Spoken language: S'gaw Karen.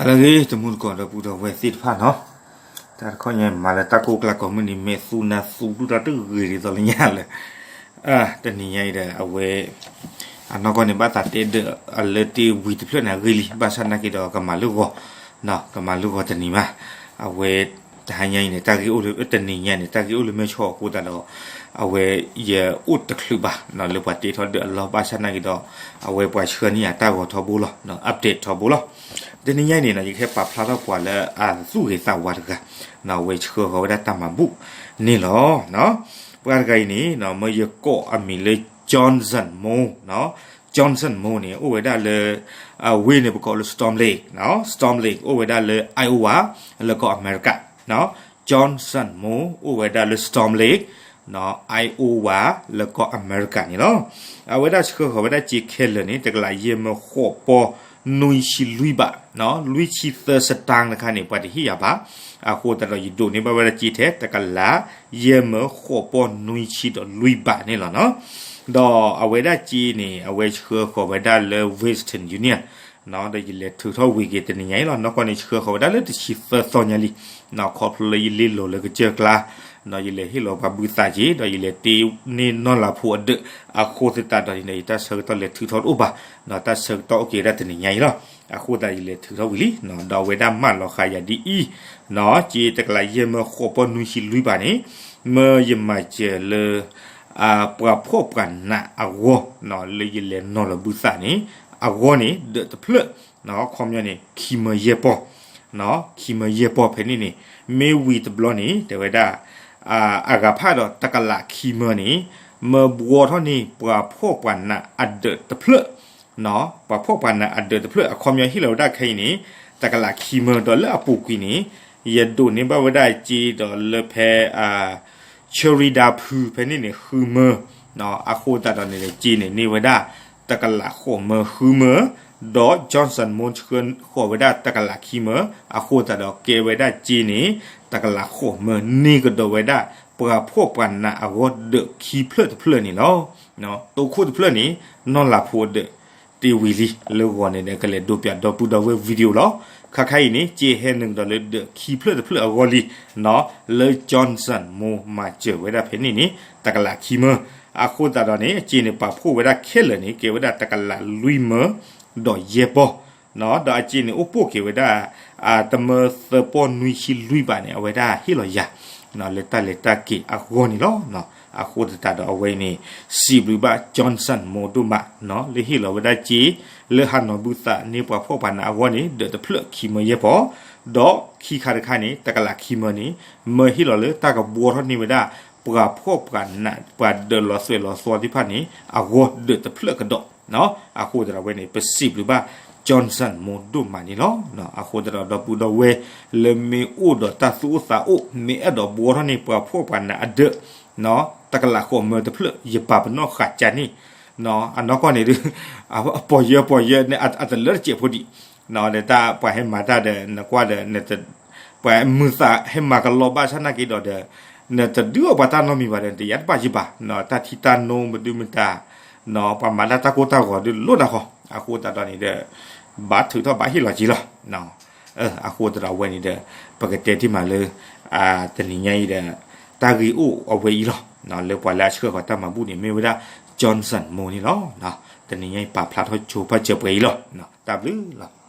အဂ့ၤ တမူတကိးဒီပုၢ်ဒီဝဲၢ်သ့ၣ်တဖၣ်နီၤ, တၢ်တခီညါမၤလၢတၢ်ကိၢ်ကျါကိးမုၢ်နံၤ မ့ၢ်သူနၤသူဒူၣ်တၢ်တဂ့ၤဒ်သိးလၢညါလၢ တနံၤညါအံၤဒီး အဝဲ အနီၢ်ကီၢ်န့ၣ် ဘၣ်သးတဲဒၢးအလၢတ့ၢ်ဝံၤတဖျၢၣ်န့ၣ်အဂ့ၢ်လံ, ဘၣ်ဆၣ်နာ်က့ဒီးကမၤလၢဂီၤ, ကမၤလၢဂီၤတနံၤမး, အဝဲ တဟါညါအံၤန့ၣ် တၢ်ဂ့ၢ်အိၣ်လၢ တနံၤညါန့ၣ် တၢ်ဂ့ၢ်အိၣ်လၢမဲၢ်ဆီအဃိသတးဒီး အဝဲ ယအိၣ်တချုးဘၣ် လၢပှၤတ့ထီၣ်ဒၢးအလီၢ် ဘၣ်ဆၣ်နာ်က့ဒီး အဝဲပှၤဆှၢန့ၢ်ယၤတၢ်ဂီၤထီဘိလီၤ, update ထီဘိလီၤ. တနံၤညါအံၤန့ၣ်နီၤ ယကဟဲပာ်ဖျါထီၣ်ပှၤလၢအသူၣ်ဂ့ၤသးဝါတဂၤ, အဝဲဆှၢဃီၤဝဲဒၣ်တၢ်မၤဘူၣ်န့ၣ်လီၤ. ပှၤတဂၤအံၤန့ၣ် မ့ၢ်ယကိးအမံၤလၢ Johnson Mo, Johnson Mo န့ၣ် အိၣ်ဝဲဒၣ်လၢ အဝ့ၢ်န့ၣ် ပကိးလၢ Storm Lake, Storm Lake အိၣ်ဝဲဒၣ်လၢ Iowa လၢကီၢ်အမဲရကၤ, Johnson Mo အိၣ်ဝဲဒၣ်လၢ Storm Lake, Iowa လၢကီၢ်အမဲရကၤန့ၣ်လီၤ. အဝဲဒၣ်ဆှၢဃီၤဝဲဒၣ်စ့ခဲလၢာ်န့ၣ် တကလးယဲၢ်မၢဃိးပီၢ်နွံဆံလွံၢ်ဘး, လွံၢ်ဆံသၢစတၢၢ်တခါန့ၣ် ပှၤတဟ့ၣ်ယၤဘၣ်, အဃိသတးဒီးယဒိးန့ၢ်ဘၣ်ဝဲဒၣ်စ့ထဲ တကလးယဲၢ်မၢဃိးပီၢ်နွံဆံဒီးလွံၢ်ဘးန့ၣ်လီၤနီၤ. ဒီးအဝဲဒၣ်စ့န့ၣ် အဝဲဆှၢဃီၤဝဲဒၣ်လၢ Western Union ဒီးယလဲၤထုးထီၣ်ဝံၤက့ၤတနံၤညါအံၤလီၤ. နီၢ်ကီၢ်န့ၣ် ဆှၢဃီၤဝဲဒၣ်လၢတဆံသၢသီညါလံ, ခီဖျိလၢယလ့လိၤလၢကစၢၢ်ကျါ, ဒီးယလဲၤဟ့ၣ်လီၤပှၤဘုသးက့ၤ ဒီးယလဲၤတ့န့ၢ်နီၢ်လၤဖိအဒၢး, အဃိသတးဒီးန့ၣ် ယတၢ်ဆၢကတီၢ်လဲၤထုးထီၣ်တအိၣ်ဘၣ်, တၢ်ဆၢကတီၢ်အိၣ်က့ၤဝဲဒၣ်တနံၤညါအံၤလီၤ. အဃိသတးယလဲၤထုးထီၣ်ဝံၤလံ, ဒီးအဝဲဒၣ်မၢလီၤဃာ်ယၤဒ်အံၤ, စ့တကလးယဲၢ်မၢဃိးပီၢ်နွံဆံလွံၢ်ဘးန့ၣ် မၢယမၤစၢၤလၢ ပှၤဖှီၣ်ပှၤနးအဂီၢ် လၢယလဲၤနီၤလီၤဘုသးန့ၣ် အဂီၢ်န့ၣ် ဒၢးတဖျၢၣ်, ခီပညီန့ၣ် ခံမၢယဲၢ်ပီၢ်, ခံမၢယဲၢ်ပီၢ်ဖဲန့ၣ်န့ၣ် မ့ၢ်ဝံၤတဘျီန့ၣ် တဲဝဲဒၣ် အဂၤဖးဒီးတကလးခံမၢန့ၣ် မၢဘှီထီၣ်န့ၢ်ပှၤဖှီၣ်ပှၤနးအဒၢးတဖျၢၣ်, ပှၤဖှီၣ်ပှၤနးအဒၢးတဖျၢၣ် အခီပညီဟ့ၣ်လီၤဝဲဒၣ်ခဲအံၤန့ၣ် တကလးခံမၢ ဒီးလၢအပူၤကွံာ်န့ၣ် ယဒိးန့ၢ်ဘၣ်ဝဲဒၣ်စ့ဒီးလၢဖဲ ဆၢရံဒၤဖုဖဲန့ၣ်န့ၣ် ဃုမၢ, အဃိသတးဒီးန့ၣ် စ့န့ၣ်န့ၢ်ဝဲဒၣ် တကလးဃိးမၢဃုမၢ, ဒီး Johnson Mo ဆှၢဃီၤဝဲဒၣ်တကလးခံမၢ, အဃိသတးဒီးကဲဝဲဒၣ်စ့န့ၣ် တကလးဃိးမၢ န့ၢ်ကဒီးဝဲဒၣ် ပှၤဖှီၣ်ပှၤနးအဂီၢ်ဒၢးခံဖျၢၣ်တဖျၢၣ်န့ၣ်လီၤ. တိခိၣ်တဖျၢၣ်န့ၣ် နီၢ်လၤဖိဒၢး တ့ဝံၤလံ လၢဂီၤန့ၣ်ဒီး ကလဲၤဒိးပၠးဒီပုၢ်ဒီဝဲၢ် video လီၤ. ခါခါအံၤန့ၣ် စ့ဟဲနုာ်ကဒီးလၢဒၢးခံဖျၢၣ်တဖျၢၣ်အဂီၢ်လံ, လၢ Johnson Mo မၤစၢၤဝဲဒၣ်ဖဲန့ၣ်န့ၣ် တကလးခံမၢ, အဃိသတးဒီးန့ၣ် အစ့န့ၣ်ပာ်ဖှိၣ်ဝဲဒၣ်ခဲလၢာ်န့ၣ် ကဲဝဲဒၣ်တကလးလွံၢ်မၢ ဒီးယဲၢ်ပီၢ်, ဒီးအစ့န့ၣ်အိၣ်ပိာ်က့ၤဝဲဒၣ် တမၢသၢပီၢ်နွံဆံလွံၢ်ဘးန့ၣ် အဝဲဒၣ်ဟ့ၣ်လီၤယၤ လၢတၢ်လဲၤတၢ်က့ၤအဂီၢ်န့ၣ်လီၤ. အဃိသတးဒီးအဝဲအံၤန့ၣ် စံးဘျုးဘၣ် Johnson Mo ဒိၣ်မး လၢဟ့ၣ်လီၤဝဲဒၣ်စ့ လၢဟးနီၤဘုသးန့ၢ်ပှၤဖှီၣ်ပှၤနးအဂီၢ်န့ၣ် ဒၢးတဖျၢၣ်ခံမၢယဲၢ်ပီၢ်, ဒီးခံခါတခါန့ၣ် တကလးခံမၢန့ၣ် မၢဟ့ၣ်လီၤလၢတၢ်ကဘှီထီၣ်န့ၢ်ဝဲဒၣ် ပှၤဖှီၣ်ပှၤနး ပှၤဒၢးလီၤသွဲၣ်လီၤသွီသ့ၣ်တဖၣ်န့ၣ် အဂီၢ်ဒၢးတဖျၢၣ်ကဒီး, အဃိသတးဒီးအဝဲန့ၣ် ပစံးဘျုးဘၣ် Johnson Mo ဒိၣ်မးန့ၣ်လီၤ. အဃိသတးဒီးဒီပုၢ်ဒီဝဲၢ် လၢမ့ၢ်အိၣ်ဒီးတၢ်သူၣ်အိၣ်သးအိၣ် မ့ၢ်အဲၣ်ဒိးဘှီထီၣ်န့ၢ်ပှၤဖှီၣ်ပှၤနးအဒၢး တကလးဃိးမၢတဖျၢၣ် ယပာ်ပနီၣ်ဃာ်ကၢန့ၣ်, အနီၢ်ကီၢ်န့ၣ်ဒုး ပီၢ်ယၢပီၢ်ယၢန့ၣ် အတလၢတစဲးဖိဒံး, ဒီးတၢ်ပှၤဟဲမၤတၢ်ဒီး နကွၢ်ဒီး ပှၤမုာ်သးဟဲမၤကလီဘၣ်ဆၣ်နာ်က့ဒီးဒီး နတဒုးအီၣ်ပှၤတၢ်နီတမံၤဘၣ်ဒီး နတယါတဘၣ်ယဘၣ်, တၢ်ထံတၢ်နိမဒုမတၤ ပှၤမၤတၢ်တၢ်ကိၢ်တၢ်ဂီၤဒုးလိၣ်ဒၣ်ဃီ, အဃိသတးဒီးန့ၣ်ဒီး ဘၣ်ထုးထီၣ်ဘၣ်ဟ့ၣ်လီၤက့ၤလီၤ. အဃိသတးဒီးအဝဲန့ၣ်ဒီး ပကတဲတ့ၢ်မးလၢ တနံၤညါအံၤဒီး တၢ်ဂ့ၢ်အိၣ်အဝဲအံၤလီၤ. လၢပှၤလၢအဆှၢဃီၤတၢ်မၤဘူၣ်န့ၣ် မ့ၢ်ဝဲဒၣ် Johnson Mo န့ၣ်လီၤ. တနံၤညါအံၤပာ်ဖျါထီၣ်ဆိပာ်စၢၤပှဲၤအံၤလီၤ. တၢ်ဘျုးလီၤ.